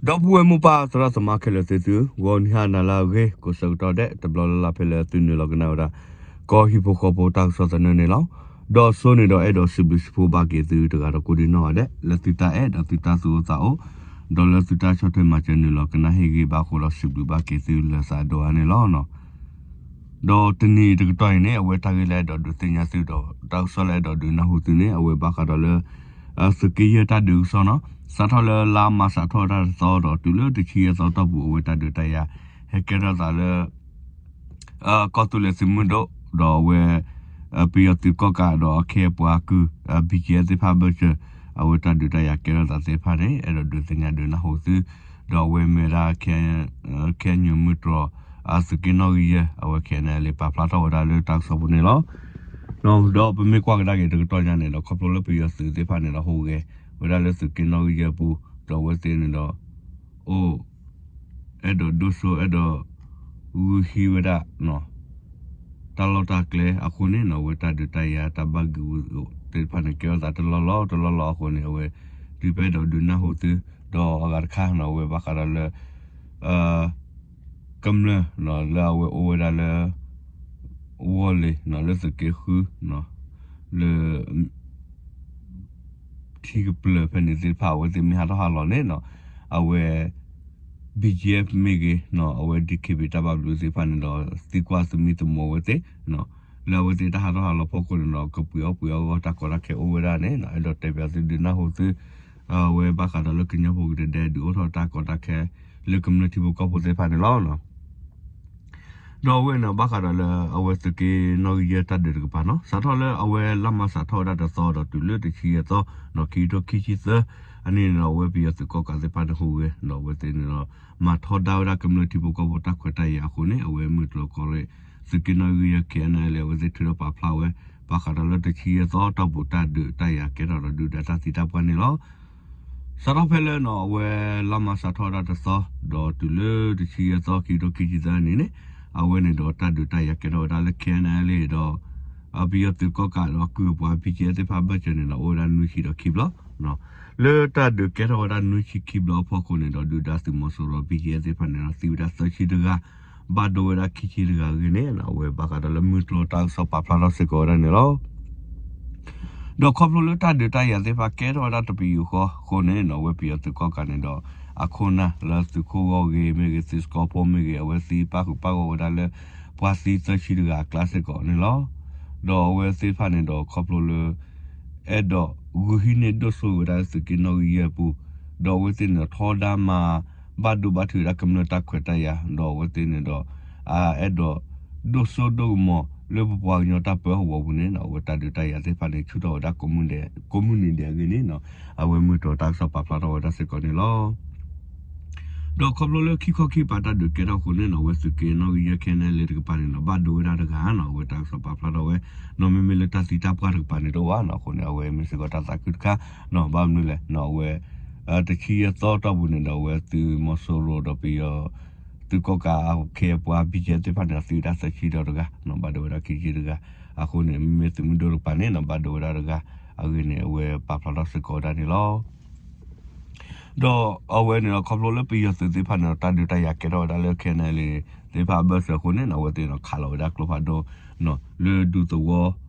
ဒီပုၢ်ဝဲၢ်မိၢ်ပၢ်သရၣ်သမါခဲလၢာ်သ့ၣ်သု, ဂီၤနံၤဟါနၤလၢအဂ့ၤ ကိးဆၢကတီၢ်ဒဲး တဘျီလၢ်လၢ်ဖဲလၢသုနုာ်လီၤကနၣ်ဝဲဒၣ် ကီၢ်ဟံၣ်ဖိဃီဖိတၢ်ကစီၣ်သနၢၣ်န့ၣ်လီၤ. ဒီးစိန့ၣ်ဒီးအဲၣ်ဒိးစံးဘျုးစံးဖှိၣ်ဘၣ်က့ၤသုတဂၤဒီးကိးဒံနီၢ်ဂၤဒဲး လၢသုတၢ်အဲၣ်ဒီးသုတၢ်သူၣ်အိၣ်သးအိၣ်, ဒီးလၢသုတၢ်ဆီၣ်ထွဲမၤစၢၤနုာ်လီၤကနၣ်ဟ့ၣ်ဂံၢ်ဘါအဃိဒီး စံးဘျုးဘၣ်က့ၤသုလၢသးဒိၣ်အါန့ၣ်လီၤ. ဒီးတနံၤတကတီၢ်အံၤန့ၣ် အဝဲတၢ်ဂ့ၢ်လၢအဲၣ်ဒိးဒုးသ့ၣ်ညါသုဒီး တၢ်ကစီၣ်လၢအဲၣ်ဒိးဒုးနၢ်ဟူသုန့ၣ် အဝဲဘၣ်ဃးဒီးလၢ သုးက့ယဲၢ်တၢ်ဒုးကစီၣ်နီၤ, စးထီၣ်လၢလါမးစးထီၣ်တၢ်တသီဒီးတုၤလၢတဆံယဲၢ်သီတီၢ်ပူၤ အဝဲတၢ်ဒုးတၢ်ယၤ ဟဲကဲထီၣ်သးလၢ ကီၢ်သူလ့ၤသုးမုၢ်ဒိၣ် ဒီးအဝဲ ပယီၤသုးကီၢ်ကးဒီးအခ့အပှၤကုၢ် BGF သ့ၣ်တဖၣ်ဘၢၣ်စၢၤ အဝဲတၢ်ဒုးတၢ်ယၤကဲထီၣ်သးသ့ၣ်တဖၣ်န့ၣ် အဲၣ်ဒိးဒုးသ့ၣ်ညါဒုးနၢ်ဟူသု, ဒီးအဝဲမ့ၢ်ဝဲဒၣ် ခဲအံၤမုၢ်တြီၤ သုးက့နီၣ်ဂံၢ်ယဲၢ် အဝဲ ခဲအံၤလၢပာ်ဖျါထီၣ်ဝဲဒၣ်လၢတၢ်ကစီၣ်ပူၤန့ၣ်လီၤ. ဒီးပမ့ၢ်ကွၢ်ကဒါက့ၤတကတီၢ်ညါန့ၣ်ဒီး ခီဖျိလၢပယီၤသုးသ့ၣ်တဖၣ်န့ၣ်ဒီးဟူးဂဲၤဝဲဒၣ်လၢသုးက့နီၣ်ဂံၢ်ယဲၢ်ပူၤ ဒီးအဝဲသ့ၣ်န့ၣ်ဒီး အိၣ် အဲၣ်ဒိးဒိၣ်စိ အဲၣ်ဒိး ဂုာ်ဟံးဝဲဒၣ် တၢ်လီၢ်တၢ်ကျဲအဃိန့ၣ်နီၤ အဝဲတၢ်ဒုးတၢ်ယၤတၢ်ဘၣ်ဂံာ်ဝီသ့ၣ်တဖၣ်န့ၣ် ကဲထီၣ်သးတလီၢ်လီၢ်တလီၢ်လီၢ်အဃိန့ၣ် အဝဲ ဒုးပအဲၣ်ဒိးဒုးနၢ်ဟူသု ဒီးအဂၤတခါနီၤ အဝဲဘၣ်ဃးဒီးလၢ ကမျၢၢ် လၢအဝဲအိၣ်ဝဲဒၣ်လၢ ဝီၢ်လ့ၤ လၢသုးက့ဃု လၢ ထံကပျၢၤဖဲန့ၣ်သ့ၣ်တဖၣ် အဝဲသ့ၣ်မ့ၢ်ဟးထီၣ်ဟးလီၤန့ၣ်နီၤ အဝဲ BGF မ့ၢ်ဂ့ၤ အဝဲ DKBA တၢ်ဘၣ်ဘျုးသ့ၣ်တဖၣ်န့ၣ်ဒီး သံကွၢ်သမံသမိးအဝဲသ့ၣ် လၢအဝဲသ့ၣ်တၢ်ဟးထီၣ်ဟးလီၤဖီခိၣ်န့ၣ်ဒီး ကပှ့ၤအီၣ်ပှ့ၤအီဂီၢ် တၢ်ကီတၢ်ခဲအိၣ်ဝဲဒၣ်န့ၣ် အဲၣ်ဒိးတဲပၠးသုဒုးနၢ်ဟူသု အဝဲဘၣ်ဃးဒီးလၢကညီဖိကဒဲဒဲ ဒုးအိၣ်ထီၣ်တၢ်ကီတၢ်ခဲ လၢကမျၢၢ်ထံဖိကီၢ်ဖိသ့ၣ်တဖၣ်န့ၣ်လီၤ. ဒီးအဝဲန့ၣ်ဘၣ်ဃးဒီးလၢအဝဲသုးက့နီၣ်ဂံၢ်ယဲၢ်တၢ်ဒုးတကပၤနီၤ စးထီၣ်လၢအဝဲလါမးစးထီၣ်ဝဲဒၣ်တသီဒီးတုၤလၢတဆံယဲၢ်သီ ခံကထိခံဆံသၢ အနံၣ်န့ၣ်ဒီး အဝဲပယီၤသုးကီၣ်ကးသ့ၣ်တဖၣ်န့ၣ်ဟူးဂဲၤ ဒီးအဝဲသ့ၣ်န့ၣ်ဒီး မၤထီဒါဝဲဒၣ်ကမျၢၢ်ထံဖိကီၢ်ဖိတၢ်ခွဲးတၢ်ယာ်အဃိန့ၣ် အဝဲမုၢ်တြီၤကီၢ်ရ့ၣ် သုးက့နီၣ်ဂံၢ်ယဲၢ် KNLA အဝဲသ့ၣ်ထုးထီၣ်ပာ်ဖျါဝဲ ဘၣ်ဃးဒီးလၢတဆံယဲၢ်သီတီၢ်ပူၤတၢ်ဒုးတၢ်ယၤကဲထီၣ်ဒီးဒုၣ်ဒါတၢ်သံတၢ်ပှၢ်န့ၣ်လီၤ. စးထီၣ်ဖဲလၢနီၤ အဝဲလါမးစးထီၣ်ဝဲဒၣ်တသီ ဒီးတုၤလၢတဆံယဲၢ်သီ ခံကထိခံဆံသၢအနံၣ်န့ၣ် အဝဲန့ၣ်ဒီးတၢ်ဒုးတၢ်ယၤကဲထီၣ်ဝဲဒၣ်လၢ KNLA ဒီး ပယီၤသုးကီၣ်ကးဒီးကုၢ်အပှၤ BGF သ့ၣ်တဖၣ်ဘၢၣ်စၢၤန့ၣ်ဒီး အိၣ်ဝဲဒၣ်နွံဆံဒီးခံဘျီ လၢတၢ်ဒုးကဲထီၣ်ဝဲဒၣ်နွံဆံခံဘျီအဖီခိၣ်န့ၣ်ဒီး ဒုၣ်ဒါသုးမီၤစိရိၤ BGF သ့ၣ်တဖၣ်န့ၣ်ဒီး သံဝဲဒၣ်သၢဆံတဂၤ ဘၣ်ဒိဝဲဒၣ်ခံဆံတဂၤအဂ့ၢ်န့ၣ် အဝဲဘၣ်ဃးဒီးလၢမုၢ်တြီၤတၢ်ကစီၣ်ပာ်ဖျါထီၣ်စ့ၢ်ကီးဝဲဒၣ်န့ၣ်လီၤ. ဒီးခီဖျိလၢတၢ်ဒုးတၢ်ယၤသ့ၣ်တဖၣ်ကဲထီၣ်ဝဲဒၣ်တပယူာ်ဃီအဃိန့ၣ်နီၤ အဝဲပယီၤသုးကီၣ်ကးန့ၣ်ဒီး အခိၣ်နၢ်လၢသုးခိၣ်ဂီၢ်ဂ့ၤမ့ၢ်ဂ့ၤ သုးစကီဖိမ့ၢ်ဂ့ၤ အဝဲသံပၣ်ဃုာ်ပၣ်ဂီၢ်ဝဲဒၣ်လၢ ပှၤသံသၢဆံတဂၤအကျါစ့ၢ်ကီးန့ၣ်လီၤ. ဒီးအဝဲသ့ၣ်တဖၣ်န့ၣ်ဒီးခီဖျိလၢ အဲၣ်ဒိးဂုာ်ဟံးန့ၢ်ဒိၣ်စိဝဲဒၣ်လၢသုးက့နီၣ်ဂံၢ်ယဲၢ်အပူၤ, ဒီးအဝဲသ့ၣ်န့ၣ်ထီဒါမၤဘၣ်ဒိဘၣ်ထံးဝဲဒၣ်ကမျၢၢ်တၢ်ခွဲးတၢ်ယာ် ဒီးအဝဲသ့ၣ်န့ၣ်ဒီး အအဲၣ်ဒိးဒိၣ်စိဒိၣ်ကမီၤလၢပပှၤကညီတၢ်ပၢဟီၣ်ကဝီၤပူၤန့ၣ် အဝဲတၢ်ဒုးတၢ်ယၤသ့ၣ်တဖၣ်န့ၣ် ဆူၣ်ထီၣ်ဝဲဒၣ်ကိးမုၢ်နံၤဒဲးအဂ့ၢ်န့ၣ်နီၤ အဝဲမုၢ်တြီၤတၢ်ကစီၣ်ပာ်ဖျါထီၣ်ဝဲဒၣ်စ့ၢ်ကီးန့ၣ်လီၤ. ဒီးခီဖျိလၢခံခီခံကပၤတၢ်ဒုးကဲထီၣ်အဃိန့ၣ်နီၤ အဝဲသုးက့နီၣ်ဂံၢ်ယဲၢ် KNLA တကပၤန့ၣ်နီၤ ဘၣ်ဒိဝဲဒၣ်တဂၤနီၤ အဝဲတၢ်ကစီၣ်ပာ်ဖျါထီၣ်ဝဲ နီၤ မ့မ့ၢ်လၢတၢ်သံတၢ်ပှၢ်တကပၤန့ၣ်တအိၣ်ဘၣ်နီၤ အဃိန့ၣ် အဝဲမ့ၢ်စ့ၢ်ကီးတၢ်သးခုတခါနီၤ ဘၣ်မနုၤလဲၣ်နီၤ အဝဲ တဆံယဲၢ်သီတီၢ်ပူၤန့ၣ်ဒီး အဝဲသုးမီၤစိရိၤဒီးပယီၤ သုးကီၣ်ကး ခ့အပှၤ BGF သ့ၣ်တဖၣ်န့ၣ်ဒီး သံဝဲဒၣ်သၢဆံဒီးတဂၤနီၤ ဘၣ်ဒိဝဲဒၣ်ခံဆံတဂၤ အဃိန့ၣ် မ့မ့ၢ်သုးမုၢ်ဒိၣ်တကပၤန့ၣ်နီၤ ဘၣ်ဒိဝဲဒၣ်တဂၤအဂ့ၢ်န့ၣ် အဝဲပာ်ဖျါထီၣ်စ့ၢ်ကီးဝဲဒၣ်န့ၣ်လီၤ. ဒီးအဝဲန့ၣ်ဒီး ခီဖျိလၢပယီၤသုးသ့ၣ်တဖၣ်န့ၣ်ဒီး တၢ်ဒုးတၢ်ယၤကဲထီၣ်ဝဲဒၣ်လၢ KNLA သ့ၣ်တဖၣ်အဘၢၣ်စၢၤအဃိန့ၣ်နီၤ အဝဲသ့ၣ်န့ၣ်ဒီးခးလီၤဝဲဒၣ်ကျိဖးဒိၣ် လၢဒူသဝီ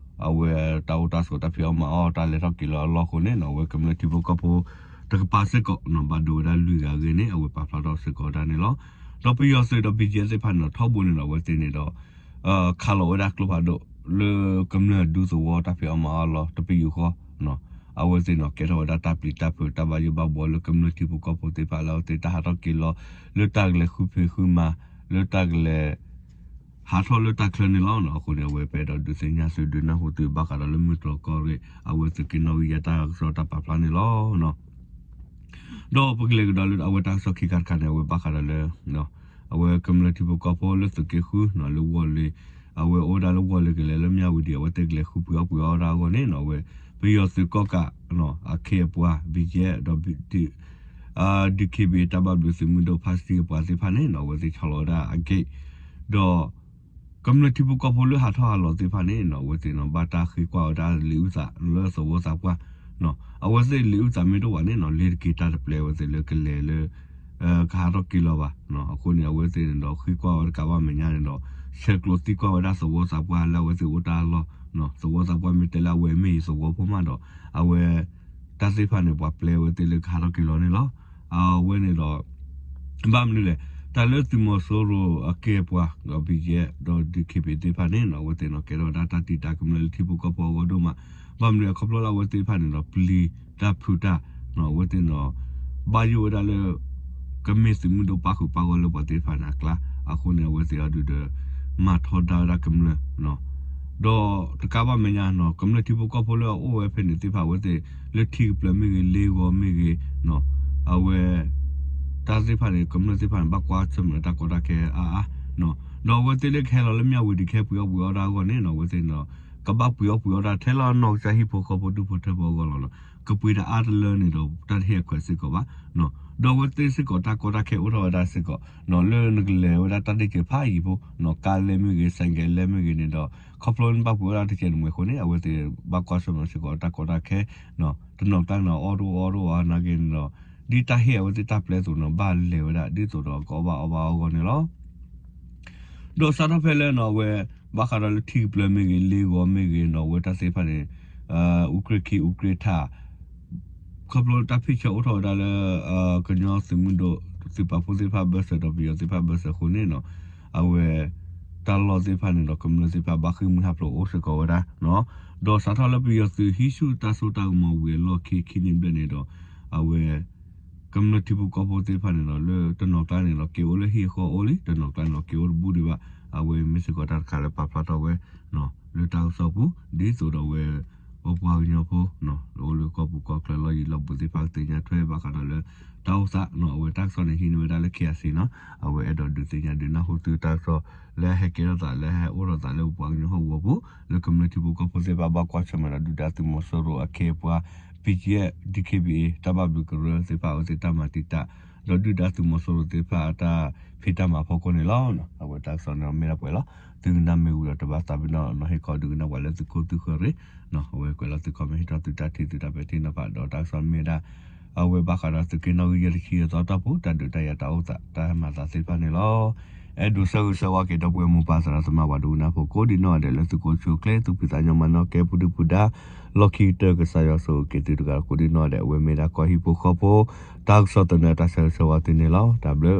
အဝဲတၢ်အိၣ်တၢ်ဆိးတၢ်ဖံးအီၣ်မၤအီၣ်တၢ်လဲၤထီၣ်က့ၤလီၤအလီၢ်အဃိန့ၣ်နီၤ အဝဲကမျၢၢ်ထံဖိကီၢ်ဖိတကပၤစ့ၢ်ကီးနီၤ ဘၣ်ဒိဝဲဒၣ်လွံၢ်ဂၤအဂ့ၢ်န့ၣ် အဝဲပာ်ဖျါထီၣ်စ့ၢ်ကီးဝဲဒၣ်န့ၣ်လီၤ. ဒီးပယီၤသုးဒီး BGF သ့ၣ်တဖၣ်န့ၣ်ဒီး ထီဘိန့ၣ်ဒီး အဝဲသ့ၣ်န့ၣ်ဒီး ခးလီၤဝဲဒၣ်ကျိဖးဒိၣ် လၢကမျၢၢ်ဒူသဝီတၢ်ဖံးအီၣ်မၤအီၣ်လီၢ်တပယူာ်ဃီ အဝဲသ့ၣ်န့ၣ်ဒီး ကဲထီၣ်ဝဲဒၣ်တၢ်ပျံၤတၢ်ဖုးတၢ်ဘၣ်ယိၣ်ဘၣ်ဘှီလၢကမျၢၢ်ထံဖိကီၢ်ဖိသ့ၣ်တဖၣ်လၢအဝဲသ့ၣ်တၢ်ဟးထီၣ်က့ၤလီၤ လၢတၢ်ကလဲၤဃုဖံးဃုမၤ လၢတၢ်ကလဲၤ ဟးထီၣ်လၢတၢ်ချၢန့ၣ်လီၤ. အဃိန့ၣ် အဝဲပအဲၣ်ဒိးဒုးသ့ၣ်ညါသုဒုးနၢ်ဟူသုဘၣ်ဃးဒီးလၢမုၢ်တြီၤကီၢ်ရ့ၣ် အဝဲသုးက့နီၣ်ဂံၢ်ယဲၢ်တၢ်ကစီၣ်တၢ်ပာ်ဖျါန့ၣ်လီၤ. ဒီးပကလဲၤကဒီးလၢအဝဲတၢ်ကစီၣ်ခံခါတခါန့ၣ် အဝဲဘၣ်ဃးဒီးလၢ အဝဲကမျၢၢ်ထံဖိကီၢ်ဖိလၢသုးက့ဃုနီၤ လၢဝီၢ်လ့ၤ အဝဲအိၣ်ဒၣ်လၢဝီၢ်လ့ၤကလဲၤလၢမၠၣ်ဝတံၤ အဝဲသ့ၣ်ကလဲၤဃုပှ့ၤအီၣ်ပှ့ၤအီတၢ်အဂီၢ်န့ၣ်နီၤ အဝဲ ပယီၤသုးကီၣ်ကး အခ့အပှၤ BGF ဒီး DKBA တၢ်ဘၣ်ဘျုးသုးမုၢ်ဒိၣ်ဖါတံၢ်အပှၤသ့ၣ်တဖၣ်န့ၣ်နီၤ အဝဲသ့ၣ်ဆီလီၤဝဲဒၣ်အ gate ဒီး ကမျၢၢ်ထံဖိကီၢ်ဖိလၢဟးထီၣ်ဟးလီၤသ့ၣ်တဖၣ်န့ၣ်နီၤ အဝဲသ့ၣ်နီၤ ဘၣ်တၢ်ဃ့ကွၢ်ဝဲဒၣ်လံာ်အုၣ်သးလၢသဝီသးပှၢ် အဝဲသ့ၣ်လံာ်အုၣ်သးမ့ၢ်တအိၣ်ဘၣ်န့ၣ်နီၤ လ့ၤတက့ၤတၢ်တပျဲဝဲသ့ၣ်လၢကလဲၤလၢ ကဟးထီၣ်က့ၤလီၤဘၣ်. အဃိန့ၣ် အဝဲသ့ၣ်န့ၣ်ဒီး ဃ့ကွၢ်ဝဲတကးဘၣ်မဲာ်ညါန့ၣ်ဒီး ဆဲးကျိးသံကွၢ်ဝဲဒၣ်သဝီသးပှၢ်လၢအဝဲသ့ၣ်အိၣ်တၢ်လီၢ်, သဝီသးပှၢ်မ့ၢ်တဲလၢအဝဲမ့ၢ်အံၤသဝီဖိမးဒီး အဝဲ တၢ်သ့ၣ်တဖၣ်န့ၣ် ပှၤပျဲဝဲသ့ၣ်လၢကဟးထီၣ်က့ၤလီၤန့ၣ်လီၤ. အဝဲန့ၣ်ဒီး ဘၣ်မနုၤလဲၣ်, တၢ်လၢသုးမီၤစိရိၤအကဲပှၤ ဒီး BGF ဒီး DKBA သ့ၣ်တဖၣ်န့ၣ် အဝဲသ့ၣ်န့ၣ် ကဲထီၣ်ဝဲဒၣ်တၢ်တံာ်တာ်ကမျၢၢ်လၢထံဖိကီၢ်ဖိအဂီၢ်ဒိၣ်မး, ဘၣ်မနုၤလဲၣ် ခီဖျိလၢအဝဲသ့ၣ်တဖၣ်န့ၣ်ဒီး ပျံၤတၢ်ဖုးတၢ် အဝဲသ့ၣ်န့ၣ်ဒီး ဘၣ်ယိၣ်ဝဲဒၣ်လၢ ကမ့ၢ်သုးမုၢ်ဒိၣ်ပၣ်ဃုာ်ပၣ်ဂီၢ်လၢပှၤသ့ၣ်တဖၣ်န့ၣ်အကျါ, အဃိန့ၣ် အဝဲသ့ၣ်အီၤဒုးဒီး မၤထီဒါဝဲဒၣ်ကမျၢၢ် ဒီးတကးဘၣ်မဲာ်ညါန့ၣ် ကမျၢၢ်ထံဖိကီၢ်ဖိလၢအအိၣ်ဝဲဖဲန့ၣ်သ့ၣ်တဖၣ် အဝဲသ့ၣ်လၢထံကပျၢၤမ့ၢ်ဂ့ၤ လ့ဂီၤမ့ၢ်ဂ့ၤ အဝဲ တၢ်သ့ၣ်တဖၣ်န့ၣ် ကမျၢၢ်သ့ၣ်တဖၣ်န့ၣ် ဘၣ်ကွၢ်ဆၢၣ်မဲာ်တၢ်ကီတၢ်ခဲအါအါ, ဒီးအဝဲသ့ၣ်လၢကဟဲလီၤလၢမၠၣ်ဝတံၤကဟဲပှ့ၤအီၣ်ပှ့ၤအီတၢ်အဂီၢ်န့ၣ် အဝဲသ့ၣ်န့ၣ် ကဘၣ်ပှ့ၤအီၣ်ပှ့ၤအီတၢ်ထဲလၢအနီၢ်ကစၢ်ဟံၣ်ဖိဃီဖိဒူၣ်ဖိထၢဖိအဂီၢ်လီၤ. ကပှ့ၤတအါတလၢန့ၣ်ဒီး တၢ်တဟ့ၣ်အခွဲးစ့ၢ်ကီးဘၣ် ဒီးအဝဲသ့ၣ်စ့ၢ်ကီးတၢ်ကီတၢ်ခဲအိၣ်ထီၣ်ဝဲဒၣ်စ့ၢ်ကီး လၢနကလဲၤဝဲဒၣ်တၢ်ဒ့ၣ်စဲးဖးယံၤဖိ ကါလဲမ့ၢ်ဂ့ၤ ဆိုင်ကယ်လဲမ့ၢ်ဂ့ၤန့ၣ်ဒီး ခီဖျိနဘၣ်ပှ့ၤအီၣ်ဒၣ်တကဲးနမှဲၤအဃိန့ၣ် အဝဲသ့ၣ်ဘၣ်ကွၢ်ဆၢၣ်မဲာ်စ့ၢ်ကီးတၢ်ကီတၢ်ခဲ တနီၤကျါန့ၣ် အီၣ်တအိၣ်အီတအိၣ်အါနာ်က့န့ၣ်ဒီး ဒ်တၢ်ဟ့ၣ်အဝဲသ့ၣ်တၢ်ပျဲအသိးန့ၣ် ဘၣ်လဲၤဝဲဒၣ် ဒ်သိးဒီးကအီၣ်ဘၣ်အီဘၣ်အဂီၢ်န့ၣ်လီၤ. ဒီးစးထီၣ်ဖဲလၢန့ၣ် အဝဲ ဘၣ်ဃးဒီးလၢထံကပျၢၤမ့ၢ်ဂ့ၤ လ့ဂီၤမ့ၢ်ဂ့ၤန့ၣ် အဝဲတၢ်သ့ၣ်တဖၣ်န့ၣ် အူကြ့ၢ်ခံအူကြ့ၢ်ထး ခီဖျိတၢ်ဖ့ၣ်ဆၢအိၣ်ထီၣ်ဝဲဒၣ်လၢ ကညီသုးမုၢ်ဒိၣ် သုးပာ်ဖှိၣ်သ့ၣ်တဖၣ်ဘၢၣ်စၢၤဒီးပယီၤသ့ၣ်တဖၣ်ဘၢၣ်စၢၤအဃိန့ၣ် အဝဲ တၢ်လီၢ်သ့ၣ်တဖၣ်န့ၣ်ဒီး ကမျၢၢ်သ့ၣ်တဖၣ်ဘၣ်ဃ့ၢ်မှံဟးဖျိးအိၣ်စ့ၢ်ကီးဝဲဒၣ် ဒီးစးထီၣ်လၢပယီၤသုးဟံးဆူၣ်တၢ်စိတၢ်ကမီၤဝံၤအလီၢ်ခံခံနံၣ်ဘျဲၣ်န့ၣ်ဒီး အဝဲ ကမျၢၢ်ထံဖိကီၢ်ဖိသ့ၣ်တဖၣ်န့ၣ်ဒီး လၢတနီၤကျါန့ၣ်ဒီး က့ၤအိၣ်လၢဟံၣ်အဃီအိၣ်လံ တနီၤကျါန့ၣ်ဒီး က့ၤအိၣ်တဘူၣ်ဒံးဘၣ် အဝဲမ့ၢ်စ့ၢ်ကီးတၢ်တခါလၢပာ်ဖျါထီၣ်ဝဲ လၢတၢ်ကစီၣ်ပူၤ ဒ်သိးဒီးဝဲ ပပှၤကညီဖိ အိၣ်လၢကီၢ်ပူၤကီၢ်ချၢလီၢ်ယံၤလီၢ်ဘူးသ့ၣ်တဖၣ်ကသ့ၣ်ညါထွဲဘၣ်ဃးဒီးလၢ တၢ်အိၣ်သး အဝဲတၢ်ကစီၣ်န့ၣ်ဟံးန့ၢ်ဝဲဒၣ်လၢ KIC နီၤ အဝဲအဲၣ်ဒိးဒုးသ့ၣ်ညါဒုးနၢ်ဟူသုတၢ်ကစီၣ် လၢအဟဲကဲထီၣ်သးလၢဟဲအိၣ်ထီၣ်သးလၢပပှၤကညီဟီၣ်ကဝီၤပူၤ လၢကမျၢၢ်ထံဖိကီၢ်ဖိသ့ၣ်တဖၣ်ဘၣ်ကွၢ်ဆၢၣ်မဲာ်ဒီးဒုၣ်ဒါသုးမီၤစိရိၤအခ့အပှၤ BGF DKBA တၢ်ဘၣ်ဘျုးကရၢသ့ၣ်တဖၣ်အဝဲသ့ၣ်တၢ်မၤတံာ်တာ် ဒီးဒုၣ်ဒါသုးမီၤစိရိၤသ့ၣ်တဖၣ်အတၢ်ဖံးတၢ်မၤဖီခိၣ်န့ၣ်လီၤ. အဝဲတၢ်ကစီၣ်န့ၣ်မ့ၢ်ဒၣ်ပှဲၤလီၤ သုကနၣ်မ့ၢ်ဝံၤဒီးတဘၣ်သးပ့ၤနီၣ်နီၤ ဟ့ၣ်ခီဒုးကနၣ်ပှၤလၢသုခိၣ်သုဃၢၤရ့ၣ် အဝဲကွဲးလီၤသု comment ဟ့ၣ်ထီၣ်သုတၢ်ထံၣ်သုတၢ်ပဲာ်ထံနီၤဖး ဒီးတၢ်ကစီၣ်မ့ၢ်ဒၣ် အဝဲဘၣ်ဃးဒီးသုးက့နီၣ်ဂံၢ်ယဲၢ်တဆံအသီတၢ်ပူၤ တၢ်ဒုးတၢ်ယၤတၢ်အိၣ်သးတၢ်မၤသးသ့ၣ်တဖၣ်န့ၣ်လီၤ. အဲၣ်ဒိးဆၢဂ့ၤဆၢဝါက့ၤဒီပုၢ်ဝဲၢ်မိၢ်ပၢ်သရၣ်သမါပှၤဒိကနၣ်ဖိကိးဒံးနီၢ်ဂၤဒဲးလၢသုးခိၣ်ဆူၣ်ချ့ သူၣ်ဖှံသးညီမၤနီၣ်ကဲပူၤဒုၣ်ပူၤဒါ လီၢ်ခံကတၢၢ်ကစၢ်ယွၤဆိၣ်ဂ့ၤက့ၤသုတဂၤကိးဒံးနီၢ်ဂၤဒဲး အဝဲမ့ၢ်ဒၣ်ကီၢ်ဟံၣ်ဖိဃီဖိ တၢ်ကစီၣ်သနၢၣ်တၢ်ဆၢဂ့ၤဆၢဝါသုန့ၣ်လီၤ. တၢ်ဘျုး